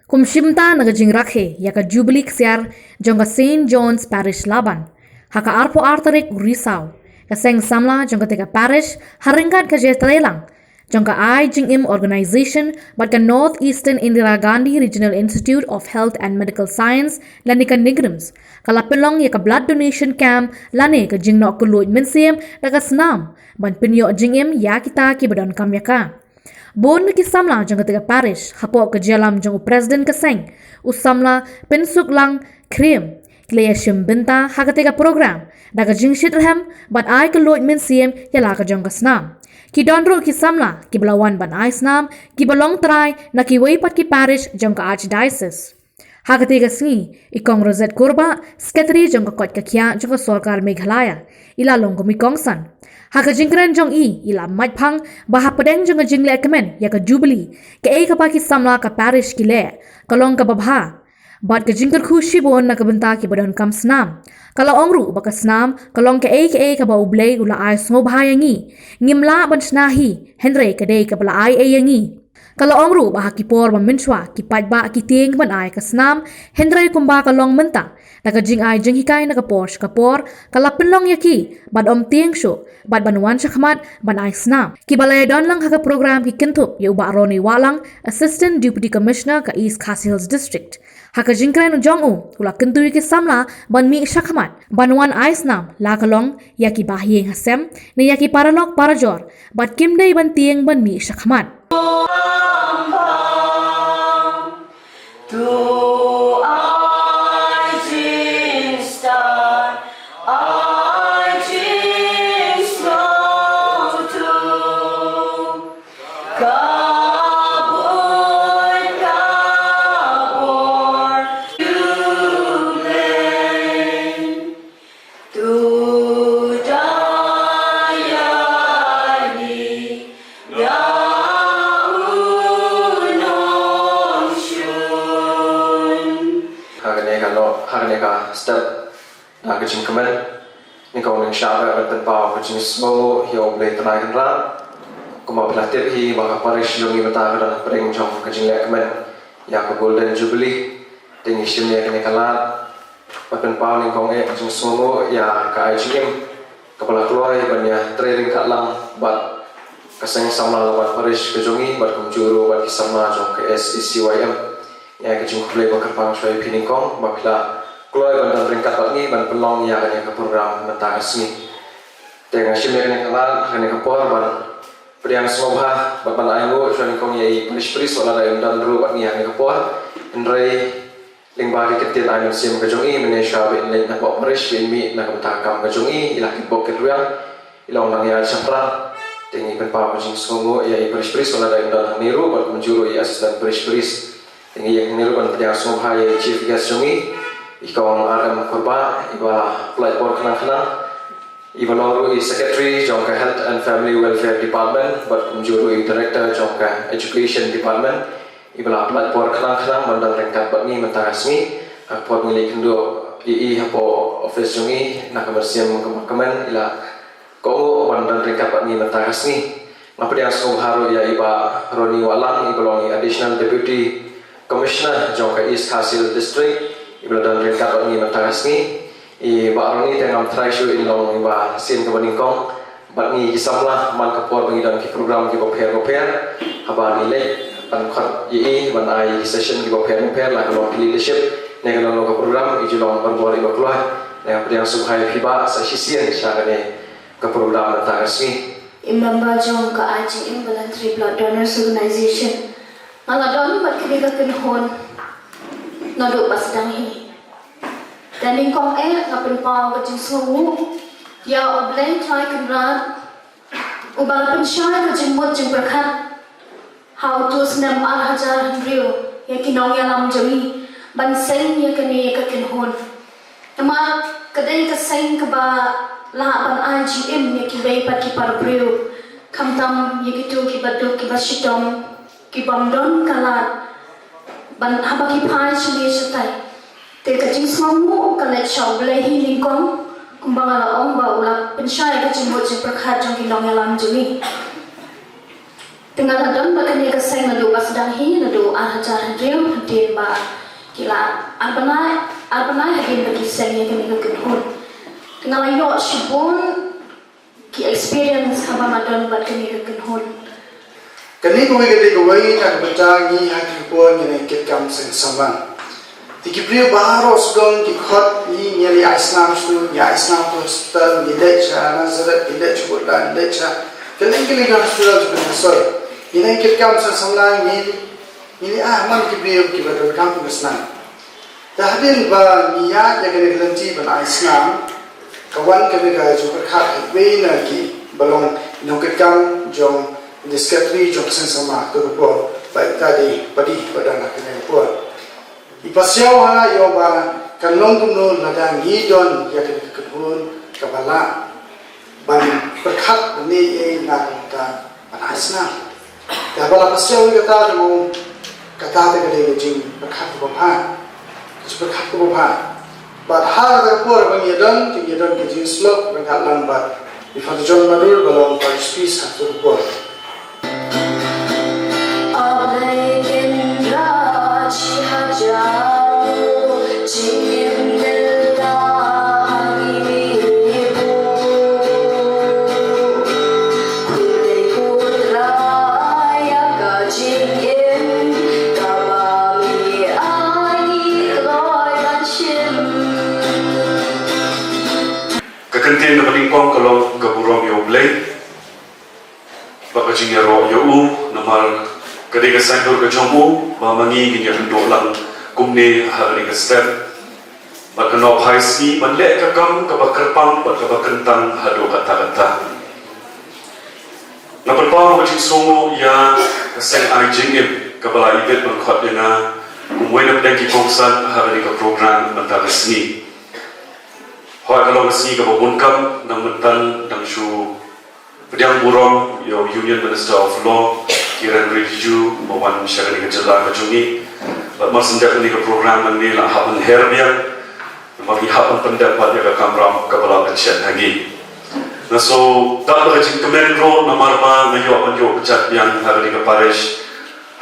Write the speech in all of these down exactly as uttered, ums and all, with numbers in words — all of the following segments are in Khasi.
Kum shim bynta na ka jingrakhe ïa ka Jubilee Ksiar jong ka Saint John's Parish Laban, ha ka arphew ar tarik u Risaw, ka Seng Samla jong kata ka Parish, ha ryngkat ka jingïatreilang jong ka Ai Jingim Organisation bad ka North Eastern Indira Gandhi Regional Institute of Health and Medical Science lane ka NEIGRIHMS, ka la pynlong ïa ka blood donation camp lane ka jingnoh kylluid mynsiem da ka snam ban pynïoh jingim ïa kita kiba donkam ïa ka. Bun na ki samla jong kata ka Parish, hapoh ka jingïalam jong u President ka Seng, u Samla Pynsuklang Khyriem, ki la ïashim bynta ha kata ka program da ka jingshitrhem bad ai kylluid mynsiem ïa la ka jong ka snam. Ki don ruh ki samla kiba la wan ban ai snam, kiba long trai na kiwei pat ki parish jong ka Archdiocese. Ha kata ka sngi, i Kong Rosette Kurbah, Secretary jong ka Koit ka Khiah jong ka Sorkar Meghalaya, i la long kum i kongsan. Ha ka jingkren jong i, i la mad phang ba hapdeng jong ka jingleh kmen ïa ka Jubilee, kaei kaba ki samla ka Parish ki leh, ka long kaba bha. Bad ka jingkyrkhu shibun na ka bynta kiba donkam snam. Ka la ong ruh ba ka snam ka long kaei kaei kaba U Blei u la ai sngewbha ïa ngi. Ngim lah ban shna hi, hynrei ka dei kaba la ai ei ïa ngi. Ka la ong ruh ba ha ki por ba mynshuwa ki paidbah ki tieng ban ai ka snam, hynrei kumba ka long mynta, da ka jingai jinghikai na ka por sha ka por, ka la pynlong ïa ki ban ym tieng shuh bad ban wan shakhmat ban ai snam. Kiba la ïadon lang ha ka program ki kynthup ïa u Bah Ronnie Wahlang, Assistant Deputy Commissioner ka East Khasi Hills District. Ha ka jingkren jong u, u la kyntu ïa ki samla ban mih shakhmat ban wan ai snam, la ka long ïa ki bahaïing hasem ne ïa ki paralok parajor, bad kim dei ban tieng ban mih shakhmat. Ha kane ka lo, ha kane ka step, na ka jingkmen, ni ka ong ning sha ba ban pynpaw ka jingsngewnguh ïa U Blei Trai Kynrad. Kumba phi la tip hi ba ka parish jong ngi mynta ka don hapdeng jong ka jingleh kmen ïa ka Golden Jubilee. Te ngi shim ïa kane ka lad ban pynpaw nyngkong eh ka jingsngewnguh ïa ka Ai Jingim kaba la kloi ban ïatrei ryngkat lang bad ka Seng Samla Laban Parish ka jong ngi bad kumjuh ruh bad ki samla jong ka S A C Y M. Ïa ka jingkhublei ba kyrpang shuwa ïa phi nyngkong ba phi la kloi ban don ryngkat bad ngi ban pynlong ïa kane ka program mynta ka sngi. Te nga shim ïa kane ka lad, kane ka por ban pdiang sngewbha bad ban ainguh shuwa nyngkong ïa i Parish Priest wat la dei um don ruh bad ngi ha kane ka por. Hynrei lyngba ki ktien ai mynsiem ka jong i, mynne shuwa ba in leit na pop parish ba in mih na ka bynta ka kam ka jong i, i la kitbok kitrwiang, i long nang ïaid shaphrang. Te ngi pynpaw ka jingsngewnguh ïa i Parish Priest wat la dei um don hangne ruh bad kumjuh ruh i Assistant Parish Priest. Te ngi ïeng hangne ruh ban pdiang sngewbha ïa i Chief Guest jong i, i Kong R M Kurbah, iba la pynlait por khnang khnang. Iba long ruh i Secretary jong ka Health and Family Welfare Department bad kumjuh ruh i Director jong ka Education Department, iba la pynlait por khnang khnang ban don ryngkat bad ngi mynta ka sngi. Ha ka por ba ngi leit kynduh ïa i hapoh office jong i na ka mynsiem kaba kmen, i la kohnguh ban don ryngkat bad ngi mynta ka sngi. Nga pdiang sngewbha ruh ïa i Bah Ronnie Wahlang, iba long i Additional Deputy Commissioner jong ka East Khasi Hills District, iba la don ryngkat bad ngi mynta ka sngi. I Bah Ronnie te ngam tharai shuh, i long iba sien kaba nyngkong bad ngi ki samla man ka por ba ngi don ki program kiba pher ba pher. Haba ngi leit ban khot ïa i ban ai ki session kiba pher ba pher, la ka long ki leadership ne ka long ka program, i ju long barabor iba kloi. Te nga pdiang sngewbha ïa phi Bah sa shisien sha kane ka program mynta ka sngi. I member jong ka Ai Jingim Voluntary Blood Donors Organization, nga la don bad kane ka kynhun naduh ba sdang hi. Te nyngkong eh nga pynpaw ka jingsngewnguh ïa U Blei Trai Kynrad, uba la pynshai ka jingmut jingpyrkhat ha utu u snem ar hajar hynriew ïa ki nongïalam jong ngi ban seng ïa kane ka kynhun. Namar ka dei ka seng kaba lah ban ai jingim ïa kiwei pat ki para briew, khamtam ïa kitu kiba duk kiba shitom, ki bym don ka lad ban haba ki phai shane shatai. Te ka jingsngewnguh ka leit sha U Blei hi nyngkong, kumba nga la ong ba u la pynshai ka jingmut jingpyrkhat jong ki nongïalam jong ngi. Te nga la don bad kane ka seng naduh ba sdang hi, naduh ar hajar hynriew, hadien ba ki la ar bnai, ar bnai hadien ba ki seng ïa kane ka kynhun. Te nga la ïoh shibun ki experience haba nga don bad kane ka kynhun. Kane kawei ka dei kawei na ka bynta ngi ha ki por ngi nang kit kam seng samla. Te ki briew baroh sdang ki khot ngi, ngi ïa ai snam sha tu, ngi ai snam tu hospital, ngi leit sha Nazareth, ngi leit sha Woodland, ngi leit sha kylleng kylleng ka hospital sha Pyngasoi. Ngi nang kit kam seng samla, ngi ngi ïa ai man ki briew kiba donkam ka snam. Te hadien ba ngi ïaid ïa kane ka lynti ban ai snam, ka wan kane ka jingpyrkhat ha iwei na kiba long nongkitkam jong, secretary jong ka seng samla ha ka por ba ita dei padih ba don ha kane ka por. I pasiaw ha ïoh ba kan long kumno lada ngi don ïa kane ka kynhun kaba lah ban pyrkhat ban leh ei na ka bynta ban ai snam. Te haba la pasiaw ïa kata, te mo, kata te ka dei ka jingpyrkhat kaba bha. Ka jingpyrkhat kaba bha. Bad ha kata ka por ba ngi ïa don, te ngi ïa don ka jingslok ryngkat lang bad i Father John Madur ba long parish priest ha kata ka por. Ka kyntien kaba nyngkong ka long ka burom ïa U Blei. Bad ka jingïaroh ïa u, namar ka dei ka saiñdur ka jong u ba ma ngi ngin ïakynduh lang kumne ha kane ka step. Bad ka nongphai sngi ban leh ka kam kaba kyrpang bad kaba kyntang haduh katta katta. Nga pynpaw ka jingsngewnguh ïa ka seng ai jingim kaba la ibit ban khot ïa nga kum uwei na pdeng ki kongsan ha kane ka program mynta ka sngi. Hooid, ka long ka sngi kaba bun kam, nang mynta dang shu pdiang burom ïa u Union Minister of Law, Kiren Rijiju, ba wan sha kane ka jylla ka jong ngi. Bad mar shen dep kane ka program nangne la hap ban her biang, namar ngi hap ban pyndep bad ïa ka kamram kaba la pynshet ha ngi. Nga shu dap da ka jingkmen ruh namar ba nga ïoh ban ïoh kjat biang ha kane ka parish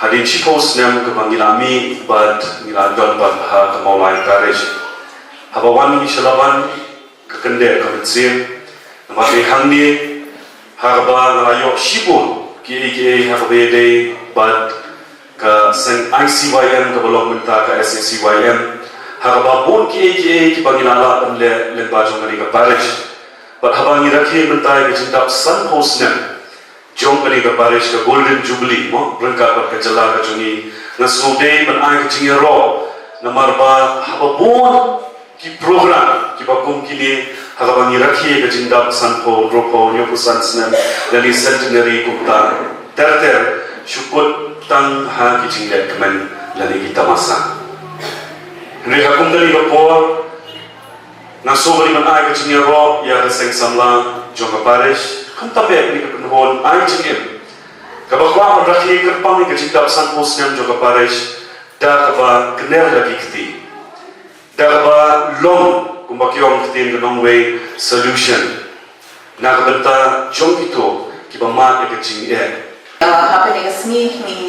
hadien shiphew snem kaba ngi la mih bad ngi la don bad ha ka Mawlai Parish. Haba wan ngi sha Laban, ka kyndit ka mynsiem. Namar dei hangne ha kaba nga la ïoh shibun kiei kiei ha kaba ïadei bad ka seng I C Y M kaba long mynta ka S A C Y M. Ha kaba bun kiei kiei kiba ngi la lah ban leh lyngba jong kane ka parish. Bad haba ngi rakhe mynta ïa ka jingdap sanphew snem jong kane ka parish, ka Golden Jubilee, mo, ryngkat bad ka jylla ka jong ngi, nga sngewdei ban ai ka jingïaroh namar ba haba bun ki program kiba kum kine ha kaba ngi rakhe ka jingdap sanphew, hynriewphew, hynñiewphew san snem lane centenary kumta ter ter, shu kut tang ha ki jingleh kmen lane ki tamasa. Hynrei ha kum kane ka por nga sngewbha ban ai ka jingïaroh ïa ka seng samla jong ka parish, khamtam eh kane ka kynhun ai jingim kaba kwah ban rakhe kyrpang ïa ka jingdap sanphew snem jong ka parish da kaba kner la ki kti, da kaba long kumba ki ong ktien ka nongwei solution na ka bynta jong kito kiba mad ïa ka jingeh. Uh, ha kane ka sngi ngi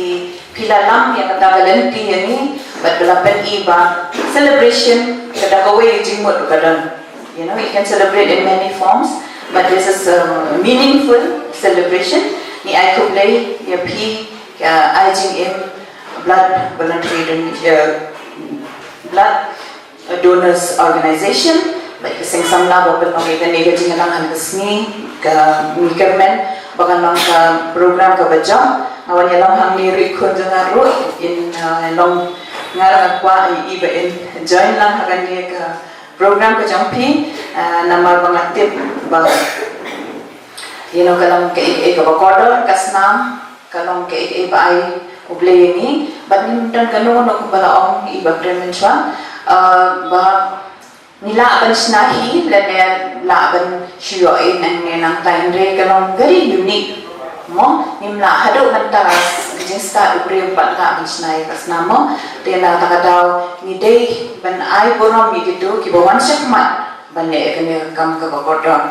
phi la lam ïa kata ka lynti ïa ngi bad ba la pyni ba celebration ka da kawei ka jingmut ka don. You know, you can celebrate in many forms, but this is a meaningful celebration. Ngi ai khublei ïa phi, uh, ai jingim blood voluntary don-, uh, blood Donors Organization, bad ka seng samla ba pynlong ïa kane ka jingïalang ha ka sngi, ka ngi kyrmen ba kan long ka program kaba jop. Nga wan ïalong hangne ruh i khun jong nga ruh in, uh, long nga ruh nga kwah i ba in join lang ha kane ka program ka jong phi, uh, namar ba nga tip ba, you know, ka long kaei kaei kaba kordor, ka snam ka long kaei kaei ba ai U Blei ïa ngi, bad ngim don kano kano kumba la ong i Bah Prem mynshuwa, uh, ba ngi lah ban shna hi lane lah ban shu ïoh ei nangne nangtai, hynrei ka long very unique. Mo, ngim lah haduh mynta ka jingstad u briew pat lah ban shna ïa ka snam mo. Te na kata ka daw ngi dei ban ai burom ïa kito kiba wan shakhmat ban leh ïa kane ka kam kaba kordor.